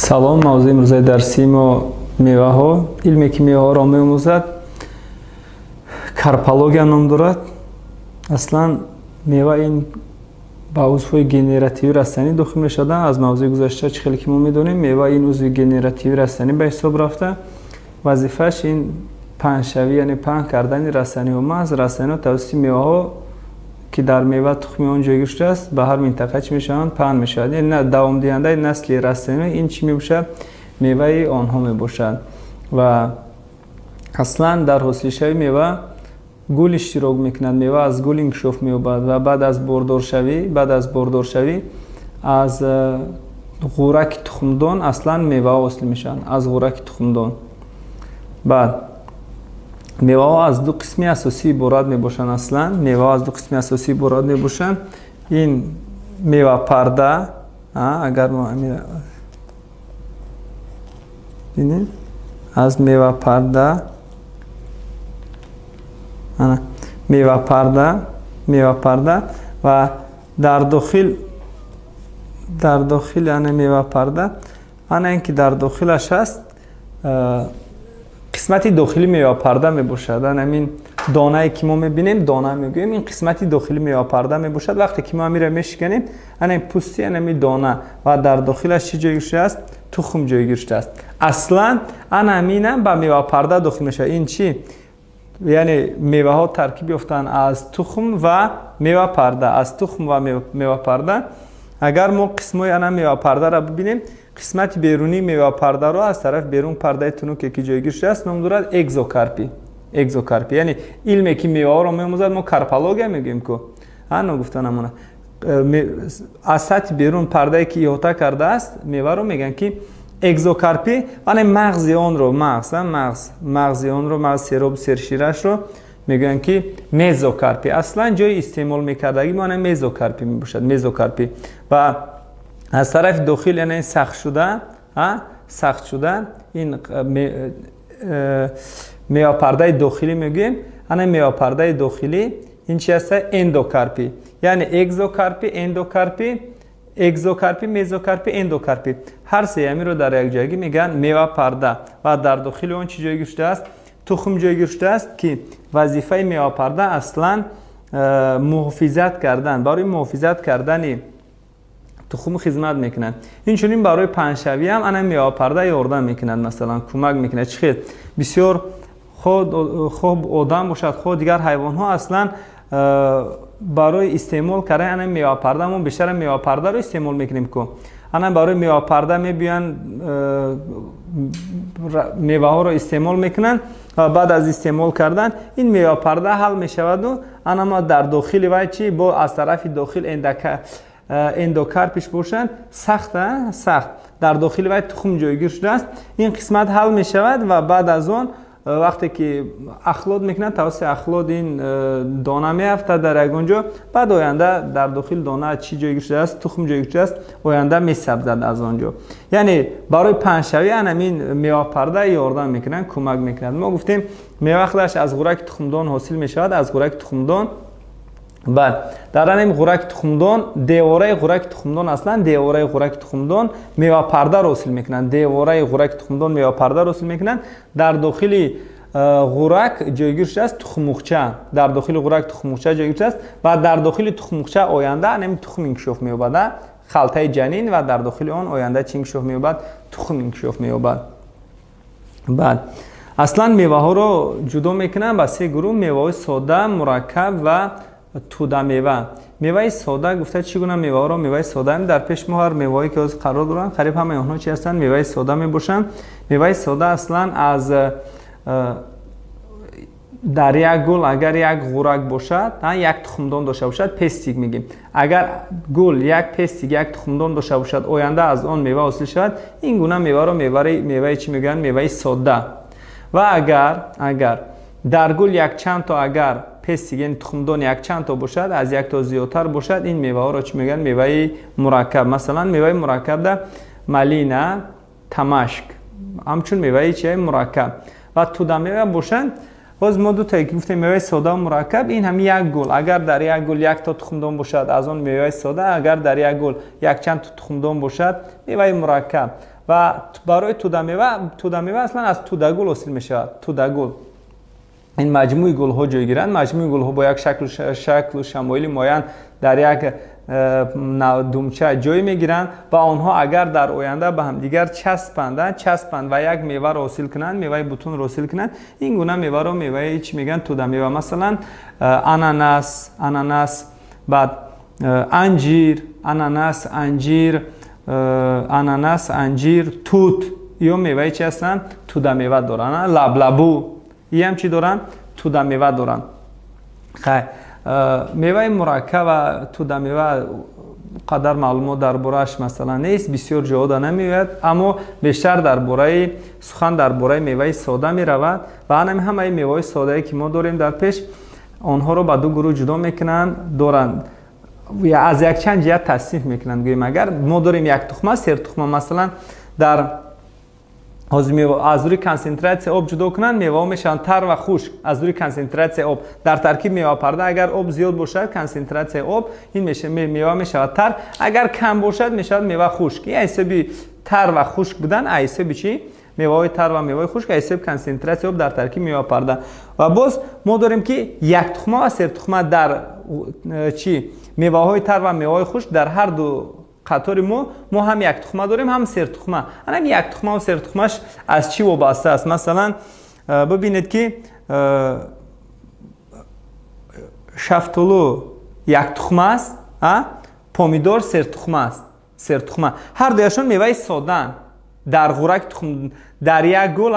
Салом, мавзӯи имрӯзаи дарсии мо меваҳо. Илме, ки меваҳоро меомӯзад, карпология ном дорад. Аслан мева ин ба узвҳои генеративии растанӣ дохил мешавад. Аз мавзӯи гузашта, чӣ хеле ки мо медонем, мева ин узви генеративии растанӣ ба ҳисоб рафта, вазифааш ин паҳншавӣ, яъне паҳн кардани растаниҳо. Маҳз растаниҳо тавассути меваҳо, ки дар мева тухми он ҷойгир шудааст, ба ҳар минтақа чӣ мешаванд? Паҳн мешавад. Яъне давомдиҳандаи насли растаниҳо ин чӣ мебошад? Меваи онҳо мебошад. Ва аслан дар ҳосилшавии мева гул иштирок мекунад. Мева аз гул инкишоф меёбад ва баъд аз бордоршавӣ аз ғӯраки тухмдон аслан меваҳо ҳосил мешаванд, аз ғӯраки тухмдон. Баъд меваҳо аз ду қисми асосӣ иборат мебошанд. Аслан меваҳо аз ду қисми асосӣ иборат мебошанд. Ин мевапарда, агар мо бинем, аз мевапарда, мевапарда ва дар дохил, яъне мевапарда, ана ин ки дар дохилаш ҳаст, қисмати дохили мевапарда мебошад. Ҳамин донае, ки мо мебинем, дона мегӯем, ин қисмати дохили мевапарда мебошад. Вақте ки мо амира мешиканем, ана пӯсти анами дона ва дар дохилаш чӣ ҷойгир шудааст? Тухм ҷойгир шудааст. Аслан ана ҳаминам ба мевапарда дохил мешавад. Ин чӣ? Яъне меваҳо таркиб ёфтанд аз тухм ва мевапарда, аз тухм ва мевапарда. Агар мо қисмҳои ана мевапардаро бибинем, қисмати берунии мевапардаро аз тарафи берун пардаи тунуке, ки ҷойгир шудааст, ном дорад экзокарпӣ. Экзокарпӣ, яъне илме, ки меваҳоро меомӯзад, мо карпология мегӯем ку, ногуфта намонад. Аз сатҳи берун пардае, ки иҳота кардааст меваро, мегӯянд, ки экзокарпӣ. Вале мағзи онро, мағзи онро, мағзи серобу серширашро мегӯянд, ки мезокарпӣ. Аслан ҷои истеъмол мекардагӣ мо мезокарпӣ мебошад, мезокарпӣ. Ва аз тарафи дохил, яъне сахт шуда, ин мевапардаи дохилӣ мегӯем. Ана мевапардаи дохилӣ ин чи аста? Эндокарпӣ. Яъне экзокарпӣ, эндокарпӣ, экзокарпӣ, мезокарпӣ, эндокарпӣ, ҳар сеамиро дар якҷоягӣ мегӯянд мевапарда. Ва дар дохили он чӣ ҷойгир шудааст? Тухм ҷойгир шудааст, ки вазифаи мевапарда аслан муҳофизат кардан, барои муҳофизат кардани тухм хизмат мекунад. Инчунин барои паҳншавиам ана мевапарда ёрдам мекунад, масалан, кӯмак мекунад. Чӣ хел? Бисёр хоб одам бошад, хоҳ дигар ҳайвонҳо, аслан барои истеъмол кардани ана мевапарда, мо бештара мевапардаро истеъмол мекунем ку, ана барои мевапарда мебиёянд, меваҳоро истеъмол мекунанд ва баъд аз истеъмол кардан ин мевапарда ҳал мешаваду ана ма дар дохили вай чи бо аз тарафи дохил эндокарпиш бошанд, сахт сахт, дар дохили вай тухм ҷойгир шудааст. Ин қисмат ҳал мешавад ва баъд аз он, вақте ки ахлот мекунанд, тавассути ахлот ин дона меафтад дар ягон ҷо. Баъд оянда дар дохили дона чӣ ҷойгир шудааст? Тухм ҷойгир шудааст, оянда месабзад аз он ҷо. Яъне барои паҳншавӣ анамин мевапарда ёрдам мекунанд, кӯмак мекунад. Мо гуфтем, мева худаш аз ғӯраки тухмдон ҳосил мешавад, аз ғӯраки тухмдон. Баъд дар анами ғӯраки тухмдон, девораи ғӯраки тухмдон, аслан девораи ғӯраки тухмдон мевапардаро ҳосил мекунанд. Девораи ғӯраки тухмдон мевапардаро ҳосил мекунанд. Дар дохили ғӯрак ҷойгир шудааст тухмуғча, дар дохили ғӯрак тухмуғча ҷойгир шудааст ва дар дохили тухмуғча оянда анами тухм инкишоф меёбад, халтаи ҷанин, ва дар дохили он оянда чӣ инкишоф меёбад? Тухм инкишоф меёбад. Баъд аслан меваҳоро ҷудо мекунанд ба се гурӯҳ: меваҳои сода, мураккаб ва тӯдамева. Меваи сода гуфта чӣ гуна меваҳоро? Меваи сода, дар пеш мо ҳар меваҳое, ки ҳозир қарор доранд, қариб ҳамаи онҳо чи ҳастанд? Меваи сода мебошанд. Меваи сода аслан аз дар як гул агар як ғӯрак бошад, як тухмдон дошта бошад, пестик мегӯем. Агар гул як пестик, як тухмдон дошта бошад, оянда аз он мева ҳосил шавад, ин гуна меваро меваи чӣ мегӯянд? Меваи сода. Ва агар дар гул якчанд то, агар пестик, яъне тухмдон якчанд то бошад, аз як то зиёдтар бошад, ин меваҳоро чӣ мегӯянд? Меваи мураккаб. Масалан, меваи мураккабда малина, тамашк ҳамчун меваи чи? Мураккаб. Ва тӯдамева бошанд, боз мо дутае ки гуфтем, меваи сода, мураккаб, ин ҳами як гул, агар дар як гул як то тухмдон бошад, аз он меваи сода, агар дар як гул якчанд то тухмдон бошад, меваи мураккаб. Ва барои тӯдамева, тӯдамева аслан аз тӯдагул ҳосил мешавад. Тӯдагул ин маҷмӯи гулҳо ҷойгиранд. Маҷмӯи гулҳо бо як шаклу шамоили муайян дар як думча ҷой мегиранд ва онҳо агар дар оянда ба ҳамдигар часпанд ва як меваро ҳосил кунанд, меваи бутунро ҳосил кунанд, ин гуна меваро меваи чӣ мегӯянд? Тӯдамева. Масалан, ананас, баъд анҷир, ананас, анҷир, ананас, анҷир, тут. Ё меваи чӣ ҳастанд? Тӯдамева доранд. Лаблабу иам чӣ доранд? Тӯдамева доранд. Хай, меваи мураккаб ва тӯдамева қадар маълумот дар борааш масалан нест, бисёр ҷоҳо намеояд, аммо бештар дар бораи сухан дар бораи меваи сода меравад. Ва анами ҳамаи меваҳои содае, ки мо дорем дар пеш, онҳоро ба ду гурӯҳ ҷудо мекунанд, доранд аз якчанд ҷиҳат тасниф мекунанд. Гӯем, агар мо дорем як тухма, сертухма, масалан, дар аз рӯи консентратсияи об ҷудо кунанд, меваҳо мешаванд тар ва хушк. Аз рӯи консентратсияи об дар таркиби мевапарда агар об зиёд бошад, консентратсияи об, ин мева мешавад тар, агар кам бошад, мешавад мева хушк. Ин ҳисоби тар ва хушк будан, ҳисоби чӣ? Меваҳои тар ва меваҳои хушк ҳисоби консентратсияи об дар таркиби мевапарда. Ва боз мо дорем, ки яктухма ва сертухма дар чӣ? Меваҳои тар ва меваҳои хушк дар ҳар ду қатори мо ҳам яктухма дорем, ҳам сертухма. Анам яктухма ва сертухмаш аз чӣ вобаста аст? Масалан, бибинед, ки шафтолу яктухма аст, помидор сертухма аст. Сертухма. Ҳар дуяшон меваи содаанд. Дар ғурак тухм, дар як гул,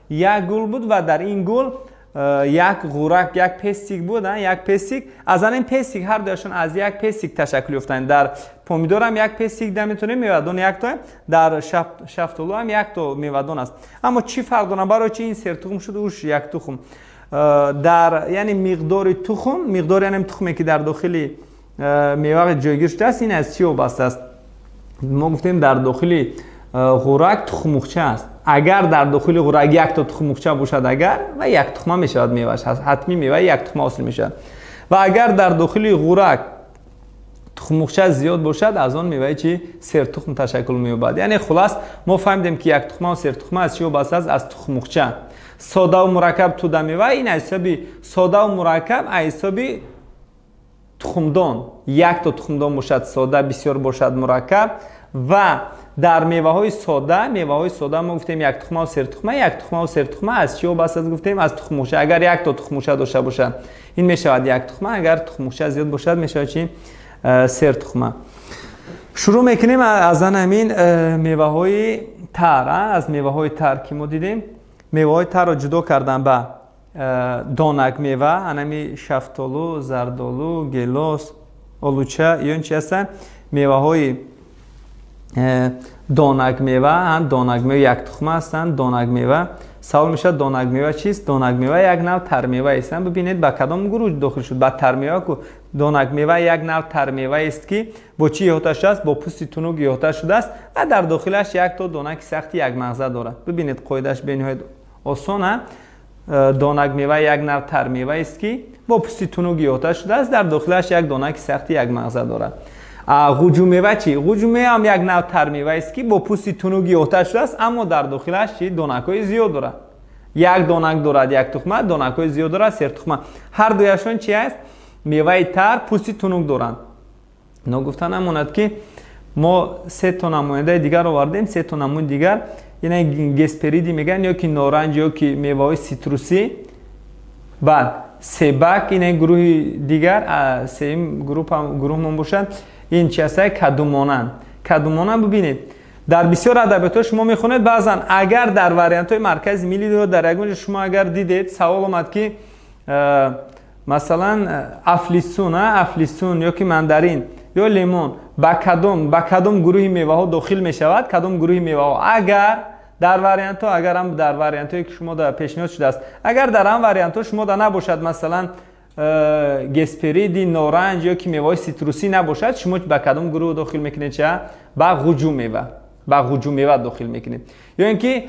як гул буд ва дар ин гул як ғурак, як пестик буд, як пестик. Аз ин пестик ҳар дуяшон аз як пестик ташаккул ёфтанд. Дар помидорам як пестик да метавонем, мевадон якто, дар шафтолу ҳам якто мевадон аст. Аммо чӣ фарқ доранд? Барои чӣ ин сертухм шуд, уш як тухм? Дар яъне миқдори тухм, миқдори яъне тухме, ки дар дохили мева ҷойгир шудааст, ин аз чӣ вобаста аст? Мо гуфтем, дар дохили ғурак тухмуғча аст. Агар дар дохили ғурак якто тухмуғча бошад, агар ва як тухма мешавад меваш, ҳатмӣ меваи як тухма ҳосил мешавад. Ва агар дар дохили ғурак тухмуғча зиёд бошад, аз он меваи чӣ? Сертухм ташаккул меёбад. Яъне хулас мо фаҳмидем, ки як тухма ва сертухма аз чӣ вобаста аст? Аз тухмуғча. Содаву мураккаб, тӯдамева ин аз ҳисоби содаву мураккаб аз ҳисоби тухмдон. Якто тухмдон бошад сода, бисёр бошад мураккаб. Ва дар меваҳои сода, меваҳои сода мо гуфтем як тухма ва сертухма, як тухма ва сертухма аз чӣ вобаста аст? Гуфтем, аз тухмуғча. Агар якто тухмуғча дошта бошад, ин мешавад як тухма, агар тухмуғча зиёд бошад, мешавад чӣ? Сертухма. Шурӯъ мекунем аз ан ҳамин меваҳои тар. Аз меваҳои тар, ки мо дидем, меваҳои тарро ҷудо кардан ба донак мева, анами шафтолу, зардолу, гелос, олуча. Ё ин чи ҳастанд? Меваҳои донак мева. Донак мева яктухма ҳастанд. Донак мева, савол мешавад, донак мева чист? Донак мева як нав тармева аст. Бибинед, ба кадом гурӯҳ дохил шуд? Ба тармева ку. Донак мева як нав тармева аст, ки бо чӣ иҳота шудааст? Бо пӯсти тунук иҳота шудааст ва дар дохилаш якто донаки сахти якмағза дорад. Бибинед, қоидааш бениҳоят осон. Донак мева як нав тармева аст, ки бо пӯсти тунук иҳота шудааст, дар дохилаш як донаки сахти якмағза дорад. Ғуҷумева чӣ? Ғуҷумева ҳам як нав тармева аст, ки бо пӯсти тунук иҳота шудааст, аммо дар дохилаш чӣ? Донакҳои зиёд дорад. Як донак дорад як тухма, донакҳои зиёд дорад сертухма. Ҳар дуяшон чи аст? Меваи тар, пӯсти тунук доранд. Ногуфта намонад, ки мо се то намояндаи дигар овардем, се то намуди дигар, ина геспериди мегӯянд, ё ки норанҷ, ё ки меваҳои ситрусӣ, баъд себак, ина гурӯҳи дигар, сеюм гурӯҳмон бошад. Ин чи аст? Кадумонанд. Кадумонанд, бибинед, дар бисёр адабиётҳо шумо мехонед. Баъзан агар дар вариантҳои Маркази миллӣ ё дар ягон ҷо шумо агар дидед, савол омад, ки масалан афлисун, афлисун ё ки мандарин ё лимон ба кадом гурӯҳи меваҳо дохил мешавад, кадом гурӯҳи меваҳо, агар дар вариантҳо, агар ҳам дар вариантҳое, ки шумо да пешниҳод шудааст, агар дар ҳам вариантҳо шумо да набошад, масалан геспериди, норанҷ ё ки меваҳои ситрусӣ набошад, шумо ба кадом гурӯҳ дохил мекунед? Ча? Ба ғуҷумева, ба ғуҷумева дохил мекунед. Ё ин ки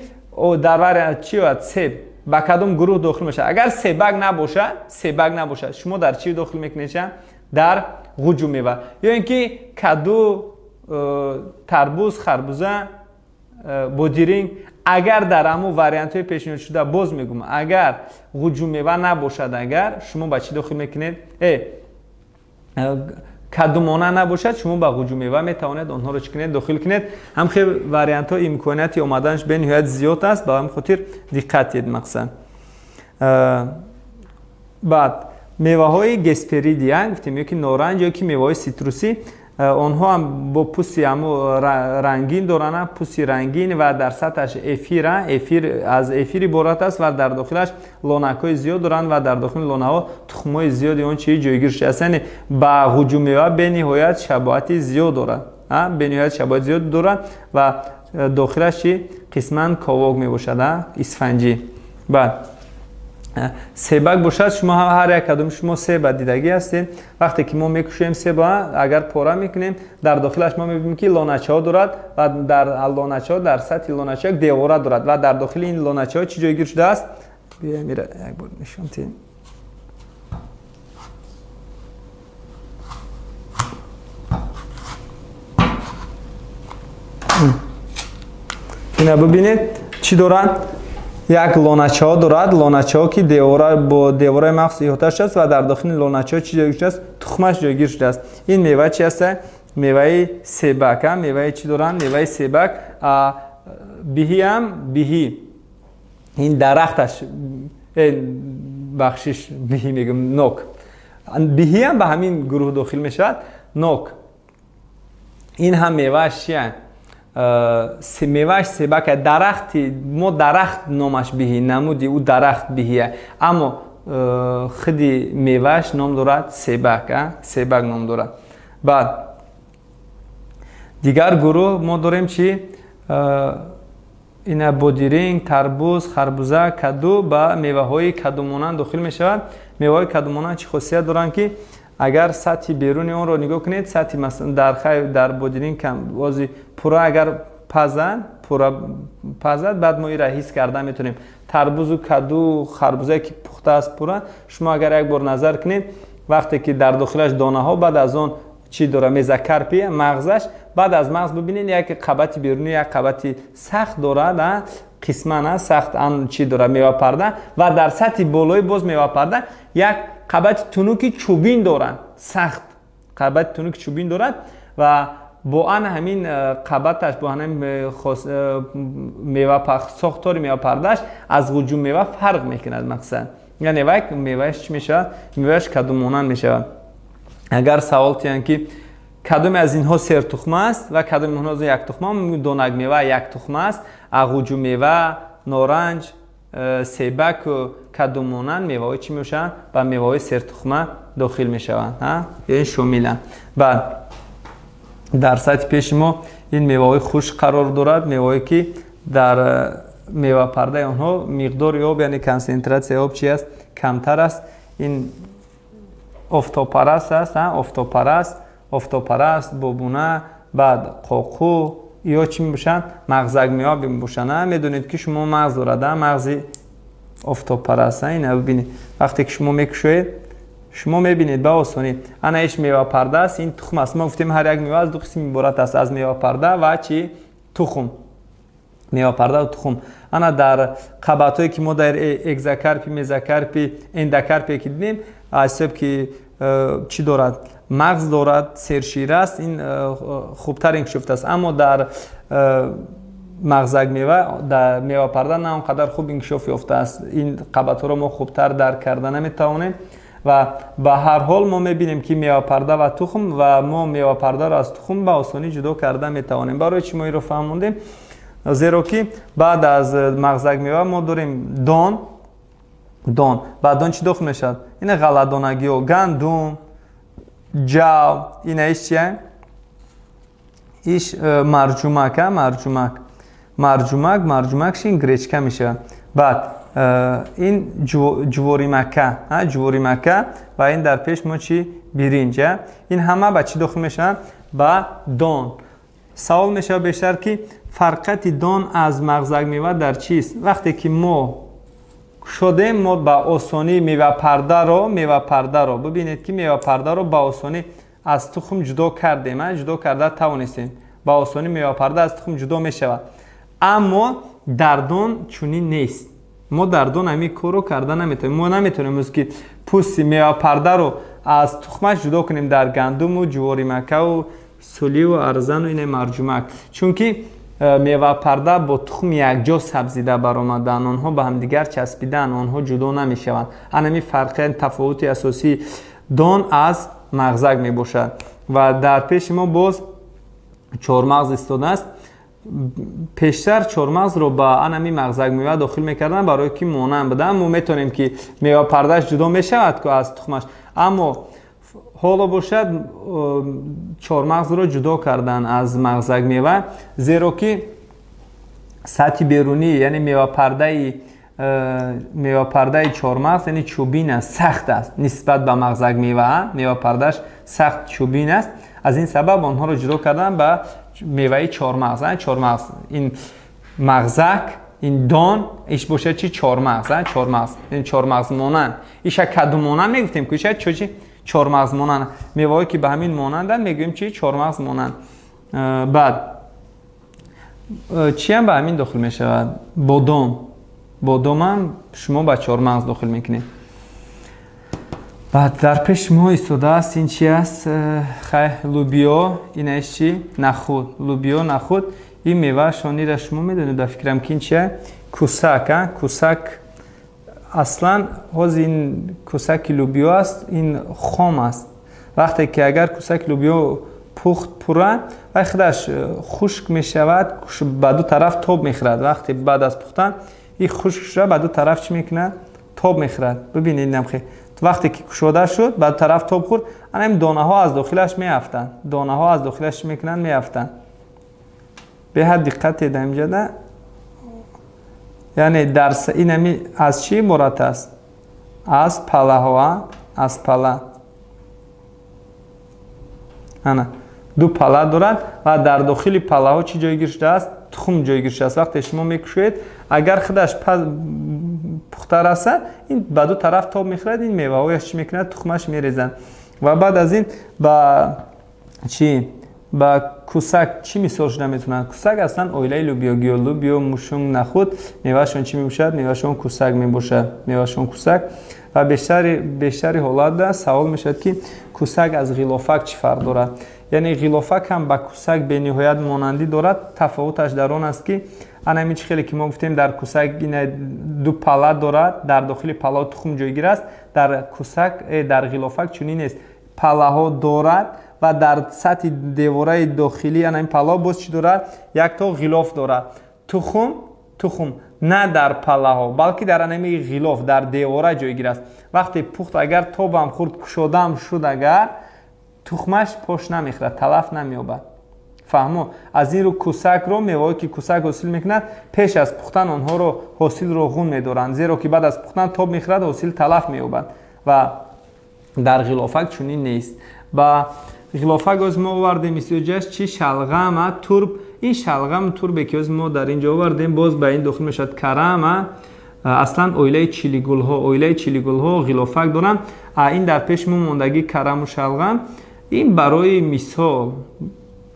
дар вариант чи ояд? Себ ба кадом гурӯҳ дохил мешавад? Агар себак набошад, себак набошад, шумо дар чӣ дохил мекунед? Ча? Дар ғуҷумева. Ё ин ки каду, тарбуз, харбуза, Бодиринг. Агар дар ҳамун вариантҳои пешниҳодшуда, боз мегӯм, агар ғуҷумева набошад, агар шумо ба чӣ дохил мекунед? Кадумона набошад, шумо ба ғуҷумева метавонед онҳоро чӣ кунед? Дохил кунед. Ҳамхел вариантҳо имконияти омаданаш бениҳоят зиёд аст, ба ҳамин хотир диққат диҳед мақсад. Баъд меваҳои гесперидия гуфтем, ё ки норанҷ, ё ки меваҳои ситрусӣ, онҳо ҳам бо пӯсти ҳамун рангин доранд, пӯсти рангин ва дар сатҳаш эфир, эфир аз эфир иборат аст ва дар дохилаш лонакҳои зиёд доранд ва дар дохили лонаҳо тухмҳои зиёди он чӣ ҷойгир шудааст. Яъне ба ғуҷумева бениҳоят шабоҳати зиёд дорад, бениҳоят шабоҳати зиёд дорад ва дохилаш чӣ қисман ковок мебошад, исфанҷӣ. Баъд себак бошад, шумо ҳар як кадоми шумо себа дидагӣ ҳастед. Вақте ки мо мекушоем себа, агар пора мекунем, дар дохилаш мо мебинем ки лоначаҳо дорад ва дар лоначаҳо, дар сатҳи лоначаҳо як девора дорад ва дар дохили ин лоначаҳо чӣ ҷойгир шудааст? Биёем ира як бор нишон диҳем. Ина бибинед чӣ дорад? Як лоначаҳо дорад, лоначаҳо ки девора бо девораи махсус иҳота шудааст ва дар дохили лоначаҳо чӣ ҷойгир шудааст? Тухмаш ҷойгир шудааст. Ин мева чи аст? Меваи себак. Меваи чӣ доранд? Меваи себак. Биҳиам биҳӣ. Ин дарахташ, бахшиш, биҳӣ мегӯм, нок. Биҳиам ба ҳамин гурӯҳ дохил мешавад. Нок. Ин ҳам мевааш чия? Мевааш себак. Дарахти мо дарахт номаш биҳӣ, намуди ӯ дарахт биҳия, аммо худи мевааш ном дорад себак, себак ном дорад. Баъд дигар гурӯҳ мо дорем чӣ? Ина бодиринг, тарбуз, харбуза, каду ба меваҳои кадумонанд дохил мешавад. Меваҳои кадумонанд чӣ хосият доранд ки агар сатҳи беруни онро нигоҳ кунед, сатҳи масалан дар хай дар бодиринг кам бози пура агар пазанд, пура пазад, баъд мо инро ҳис карда метавонем. Тарбузу каду, харбузае ки пухта аст пура, шумо агар як бор назар кунед, вақте ки дар дохилаш донаҳо, баъд аз он чӣ дорад? Мезокарпи, мағзаш, баъд аз мағз бибинед як қабати берунӣ, як қабати сахт дорад, қисман сахт ан чӣ дорад? Мевапарда ва дар сатҳи болои боз мевапарда як қабати тунуки чӯбин дорад, сахт қабати тунуки чӯбин дорад ва бо ан ҳамин қабаташ, бо ҳамин сохтори мевапардааш аз ғуҷуммева фарқ мекунад мақсад. Яъне вай мевааш чӣ мешавад? Мевааш кадумонанд мешавад. Агар савол тиҳанд ки кадоме аз инҳо сертухма аст ва кадоме онҳо яктухма, донакмева яктухма аст, ғуҷуммева, норанҷ, себаку кадумонанд меваҳои чӣ мешаванд? Ба меваҳои сертухма дохил мешаванд, ё шомиланд. Баъд дар сатҳи пеши мо ин меваҳои хушк қарор дорад, меваҳое ки дар мевапардаи онҳо миқдори об, яъне консентратсияи об чи аст? Камтар аст. Ин офтобпараст аст, офтобпараст, офтобпараст, бобуна, баъд қоқу, ё чӣ мебошанд? Мағзакмева мебошанд. Медонед ки шумо мағз дорад, мағзи офтобпараст. Ина бибинед, вақте ки шумо мекушоед, шумо мебинед ба осонӣ. Ана иш мевапарда аст, ин тухм аст. Мо гуфтем ҳар як мева аз ду қисм иборат аст: аз мевапарда ва чӣ? Тухм. Мевапарда ва тухм. Ана дар қабатҳое ки мо дар экзокарпи, мезокарпи, эндокарпие ки дидем, аз ҳисоб ки чӣ дорад? Мағз дорад, сершира аст, ин хубтар инкишофта аст. Аммо дар мағзакмева, дар мевапарда на он қадар хуб инкишоф ёфтааст. Ин қабатҳоро мо хубтар дарк карда наметавонем ва ба ҳар ҳол мо мебинем ки мевапарда ва тухм, ва мо мевапардаро аз тухм ба осонӣ ҷудо карда метавонем. Барои чӣ мо инро фаҳмондем? Зеро ки баъд аз мағзакмева мо дорем дон, дон. Ба дон чӣ дохил мешавад? Ина ғалладонагиҳо, гандум, ҷав, ина иш чия? Иш марҷумак, марҷумак. Марҷумак, марҷумак шин гречка мешавад. Баъд ин ҷуворимакка, ҷуворимакка ва ин дар пеш мо чӣ? Биринҷ. Ин ҳама ба чӣ дохил мешаванд? Ба дон. Савол мешавад бештар ки фарқияти дон аз мағзакмева дар чист? Вақте ки мо кушодем, мо ба осонӣ мевапардаро бибинед ки мевапардаро ба осонӣ аз тухм ҷудо кардем, ҷудо карда тавонистем. Ба осонӣ мевапарда аз тухм ҷудо мешавад. Аммо дар дон чунин нест. Мо дар дон ҳамин корро карда наметавонем. Мо наметавонем ки пӯсти мевапардаро аз тухмаш ҷудо кунем дар гандуму ҷуворимаккаву суливу арзану ина марҷумак, чунки мевапарда бо тухм якҷо сабзида баромаданд, онҳо ба ҳамдигар часпиданд, онҳо ҷудо намешаванд. Анами фарқи тафовути асосии дон аз мағзак мебошад. Ва дар пеши мо боз чормағз истодааст. Пештар чормағзро ба анами мағзак мева дохил мекарданд, барое ки монанд буданд. Мо метавонем ки мевапардааш ҷудо мешавад ку аз тухмаш, аммо ҳоло бошад чормағзро ҷудо карданд аз мағзак мева, зеро ки сатҳи берунӣ, яъне мевапардаи чормағз, яъне чӯбин аст, сахт аст нисбат ба мағзак мева. Мевапардааш сахт чӯбин аст. Аз ин сабаб онҳоро ҷудо карданд ба меваи чормағз. Чормағз ин мағзак, ин дон, иш бошад чи? Чормағз. Чормағз ин чормағз монанд, иша каду монанд мегуфтем ку, иша чӣ? Чормағз монанд. Меваҳое ки ба ҳамин монанданд, мегӯем чи? Чормағз монанд. Баъд чиам ба ҳамин дохил мешавад? Бодом. Бодомам шумо ба чормағз дохил мекунед. Баъд дар пеши мо истодааст ин чи аст? Хай, лубиё. Инаиш чи? Нахуд. Лубиё, нахуд. Ин меваашонира шумо медонед, ба фикрам, ки ин чия? Кусак. Кусак аслан ҳозир ин кусаки лубиё аст, ин хом аст. Вақте ки агар кусаки лубиё пухт пурра, вай худаш хушк мешавад, ба ду тараф тоб мехӯрад. Вақте баъд аз пухтан ин хушк шуда, ба ду тараф чӣ мекунад? Тоб мехӯрад. Бибинед, намхе вақте ки кушода шуд, ба ду тараф тоб хӯрд, анам донаҳо аз дохилаш меафтанд. Донаҳо аз дохилаш чӣ мекунанд? Меафтанд. Беҳад диққат ед инҷода. Яъне дар инами аз чӣ иборат аст? Аз палаҳо, аз пала. Ана ду пала дорад ва дар дохили палаҳо чӣ ҷойгир шудааст? Тухм ҷойгир шудааст. Вақте шумо мекушоед, агар худаш пухта расад, ин ба ду тараф тоб мехӯрад, ин меваҳояш чӣ мекунад? Тухмаш мерезанд. Ва баъд аз ин ба чӣ? Ба кусак чӣ мисол шуда метавонад? Кусак аслан оилаи лубиёгиё, лубиё, мушунг, нахуд. Меваашон чӣ мебошад? Меваашон кусак мебошад. Меваашон кусак. Ва бештари ҳолатда савол мешавад, ки кусак аз ғилофак чӣ фарқ дорад? Яъне ғилофак ҳам ба кусак бениҳоят монандӣ дорад. Тафовуташ дар он аст, ки ана ҳамин чӣ хеле ки мо гуфтем, дар кусак ина ду пала дорад, дар дохили палаҳо тухм ҷойгир аст. Дар кусак, дар ғилофак чунин нест. Палаҳо дорад ва дар сатҳи девораи дохилӣ ана ин палаҳо боз чӣ дорад? Якто ғилоф дорад. Тухм на дар палаҳо, балки дар анами ғилоф, дар девора ҷойгир аст. Вақте пухт, агар тобам хӯрд, кушодаам шуд, агар тухмаш пош намехӯрад, талаф намеёбад. Фаҳмо? Аз ин рӯ кусакро, меваҳое ки кусак ҳосил мекунад, пеш аз пухтан онҳоро, ҳосилро ғун медоранд, зеро ки баъд аз пухтан тоб мехӯрад, ҳосил талаф меёбад. Ва дар ғилофак чунин нест. Ба ғилофак оз мо овардем истиҷаш чи? Шалғама, турб. Ин шалғам, турбе ки оз мо дар ин ҷо овардем, боз ба ин дохил мешавад карама. Аслан оилаи чилигулҳо, оилаи чилигулҳо ғилофак доранд. Ин дар пеши мо мондагӣ караму шалғам, ин барои мисол.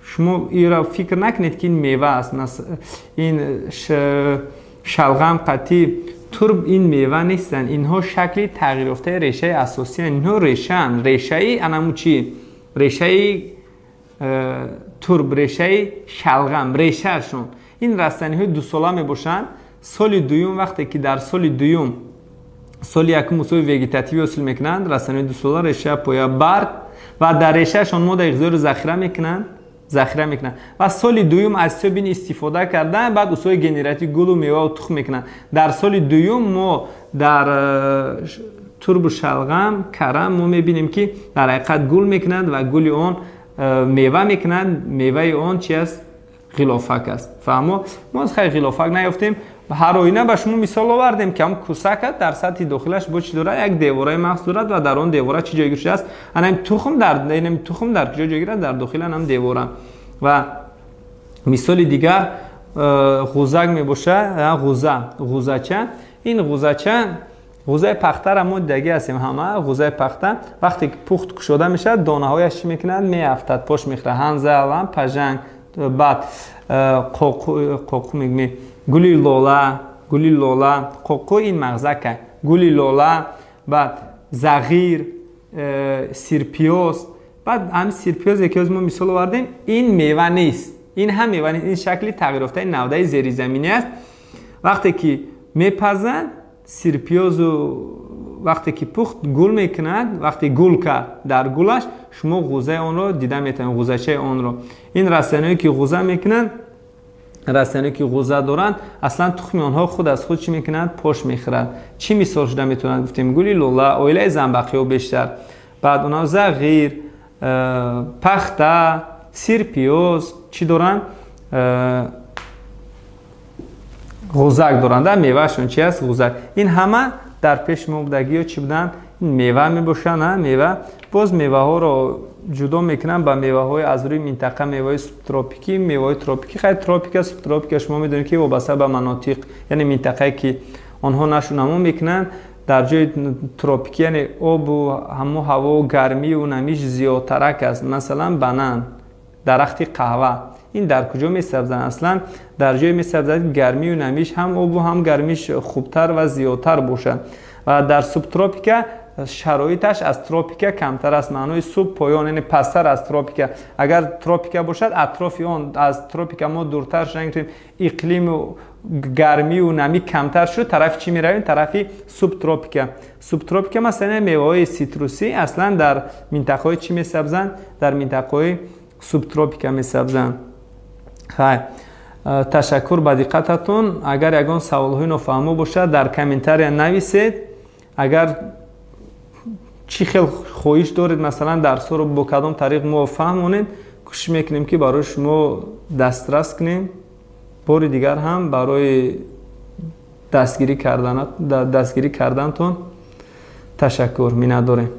Шумо инро фикр накунед, ки ин мева аст. Ин шалғам қатӣ турб ин мева нестанд. Инҳо шакли тағйирёфтаи решаи асосиянд. Инҳо решаанд. Решаи анаму чӣ? Решаи турб, решаи шалғам, решаашон. Ин растаниҳои дусола мебошанд. Соли дуюм, вақте ки дар соли дуюм, соли якум усули вегетативӣ ҳосил мекунанд, растаниҳои дусола реша, поя, барг, ва дар решаашон моддаи ғизоиро захира мекунанд, захира мекунанд ва соли дуюм аз ҳисоби ин истифода кардан баъд усули генеративӣ гулу меваву тухм мекунанд. Дар соли дуюм мо дар турбу шалғам, карам мо мебинем, ки дар ҳақиқат гул мекунад ва гули он мева мекунад. Меваи он чи аст? Ғилофак аст. Фаҳмо? Мо аз хай ғилофак наёфтем. Ҳар оина ба шумо мисол овардем, ки ҳам кусак дар сатҳи дохилаш бо чӣ дорад? Як девораи махсус дорад ва дар он девора чӣ ҷойгир шудааст? Анам тухм дар инам тухм дар куҷо ҷойгир аст? Дар дохили анам девора. Ва мисоли дигар ғузак мебошад, ғуза, ғузача. Ин ғузача, ғузаи пахтара мо дидагӣ ҳастем ҳама. Ғузаи пахта вақте ки пухт, кушода мешавад, донаҳояш чӣ мекунад? Меафтад, пош мехӯрад. Ҳанзал, пажанг. Баъд қоқу мегӯем, гули лола, гули лола, қоқу ин мағзака, гули лола, баъд зағир, сирпиёз. Баъд ҳамин сирпиёзе ки мо мисол овардем, ин мева нест, ин ҳам мева нест, ин шакли тағйирёфтаи навдаи зеризаминӣ аст. Вақте ки мепазанд сирпиёзу, вақте ки пухт, гул мекунад. Вақте гул кард, дар гулаш шумо ғӯзаи онро дида метавонед, ғӯзачаи онро. Ин растаниҳое ки ғӯза мекунанд, растаниҳое ки ғӯза доранд, аслан тухми онҳо худ аз худ чӣ мекунанд? Пош мехӯрад. Чӣ мисол шуда метавонад? Гуфтем, гули лола, оилаи занбақиҳо бештар, баъд онҳо зағир, пахта, сирпиёз чӣ доранд? Ғӯзак доранд. Меваашон чи аст? Ғӯзак. Ин ҳама дар пеши мо будагиё чӣ буданд? Мева мебошанд. Мева. Боз меваҳоро ҷудо мекунанд ба меваҳои аз рӯи минтақа: меваҳои субтропикӣ, меваҳои тропикӣ. Хайр, тропика, субтропика, шумо медонед, ки вобаста ба манотиқ, яъне минтақае ки онҳо нашӯнамо мекунанд. Дар ҷои тропикӣ, яъне обу ҳамо, ҳаво, гармию намиш зиёдтарак аст. Масалан, банан, дарахти қаҳва, ин дар куҷо месабзанд? Аслан дар ҷое месабзад, ки гармию намиш, ҳам обу ҳам гармиш хубтар ва зиёдтар бошад. Ва дар субтропика шароиташ аз тропика камтар аст. Маънои суб — поён, яъне пасттар аз тропика. Агар тропика бошад, атрофи он, аз тропика мо дуртар шудем, иқлиму гармию намӣ камтар шуд, тарафи чӣ меравем? Тарафи субтропика. Субтропика, масалан, меваҳои ситрусӣ аслан дар минтақаҳои чӣ месабзанд? Дар минтақаҳои субтропика месабзанд. Хайр, ташаккур ба диққататон. Агар ягон саволҳои нофаҳмо бошад, дар комментария нависед. Агар чӣ хел хоҳиш доред, масалан, дарсҳоро бо кадом тариқ мо фаҳмонем, кӯшиш мекунем, ки барои шумо дастрас кунем. Бори дигар ҳам барои дастгирӣ кардантон ташаккур, миннатдорем.